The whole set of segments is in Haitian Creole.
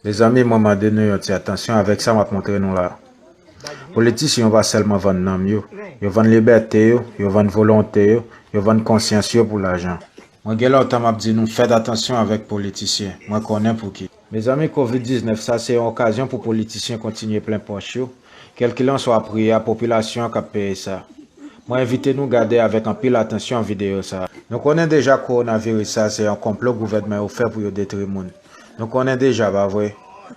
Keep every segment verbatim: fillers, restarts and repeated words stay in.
Mezanmi, mwen mande nou yon ti atansyon avèk sa m ap montre nou la. Politisyen yo pa sèlman vann nanm yo, yo vann libète yo, yo vann volonte yo, yo vann konsyans yo pou lajan. Mwen gen lontan m ap di nou fèt atansyon avèk politisyen. Mwen konnen pouki. Mezanmi, kovid diznèf sa se yon okazyon pou politisyen kontinye plen pòch yo, kèlkilanswa pri a, popilasyon an k ap peye sa. Mwen envite nou gade avèk anpil atansyon videyo sa. Nou konnen deja kowonaviris sa se yon konplo gouvènman yo fè pou yo detri moun. Nou konnen deja, pa vre?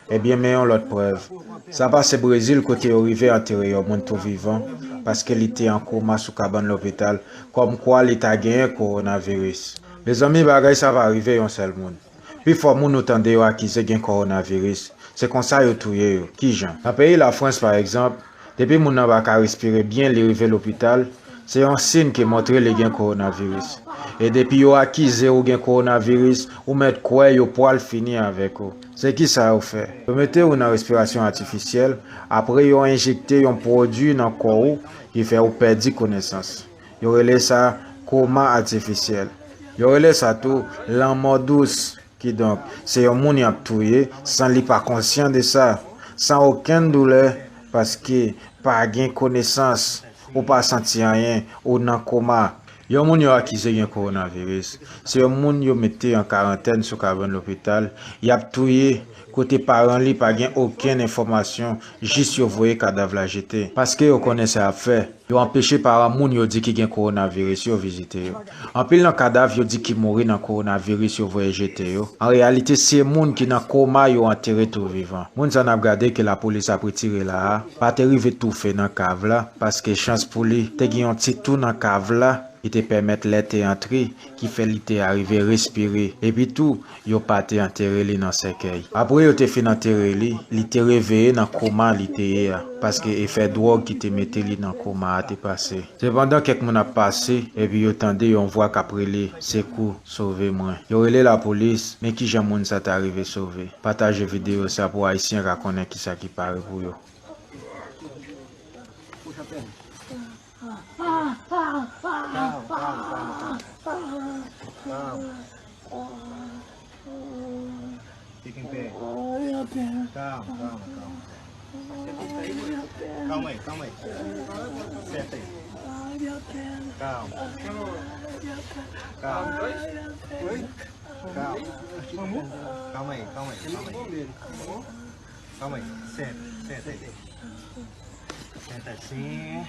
Ebyen, men yon lòt prèv. Sa pase Brezil kote yo rive antere yon moun tou vivan paske li te an koma sou kabann lopital, kòmkwa li ta genyen kowonaviris. Mezanmi, bagay sa pa rive yon sèl moun. Pifò moun ou tande yo akize gen kowonaviris, se konsa yo touye yo. Kijan? Nan peyi Lafrans, pa egzanp, depi moun nan pa ka respire byen, li rive lopital, se yon siy ki montre li gen kowonaviris. E depi yo akize ou gen kowonaviris, ou mèt kwè yo pwal fini avèk ou. Se kisa yo fè? Yo mete ou nan respirasyon atifisyèl, apre yo enjekte yon pwodui nan kò ou ki fè ou pèdi konesans. Yo rele sa koma atifisyèl. Yo rele sa tou lanmò dous. Kidonk, se yon moun y ap touye san li pa konsyan de sa, san okenn doulè, paske pa gen konesans, ou pa santi anyen, ou nan koma. Yon moun yo akize gen kowonaviris, se yon moun yo mete an karantèn sou kabann lopital, y ap touye, kote paran li pa gen okenn enfòmasyon, jis yo voye kadav la jete. Paske yo konnen sa y ap fè. Yo anpeche paran moun yo di ki gen kowonaviris yo vizite yo. Anpil nan kadav yo di ki mouri nan kowonaviris yo voye jete yo, an reyalite se moun ki nan koma yo antere tou vivan. Moun sa n ap gade ke lapolis ap retire la a pa te rive toufe nan kav la, paske chans pou li, te gen yon ti tou nan kav la ki te pèmèt lè te antre, ki fè li te arive respire. Epi tou, yo pa te antere li nan sèkèy. Apre yo te fin antere li, li te reveye nan koma li te ye a, paske efè dwòg ki te mete li nan koma a te pase. Sepandan, kèk moun ap pase, epi yo tande yon vwa k ap rele, "Sekou, sove mwen." Yo rele lapolis, men kijan moun sa ta rive sove? Pataje videyo sa pou Ayisyen ka konnen kisa ki pare pou yo. Calma, calma, calma, calma. Calma. Calma. Fica em pé. Calma, calma, calma. Calma aí, calma aí. Senta aí. Calma. Calma. Calma aí, calma aí, calma aí. Calma aí, senta, senta aí. Senta assim.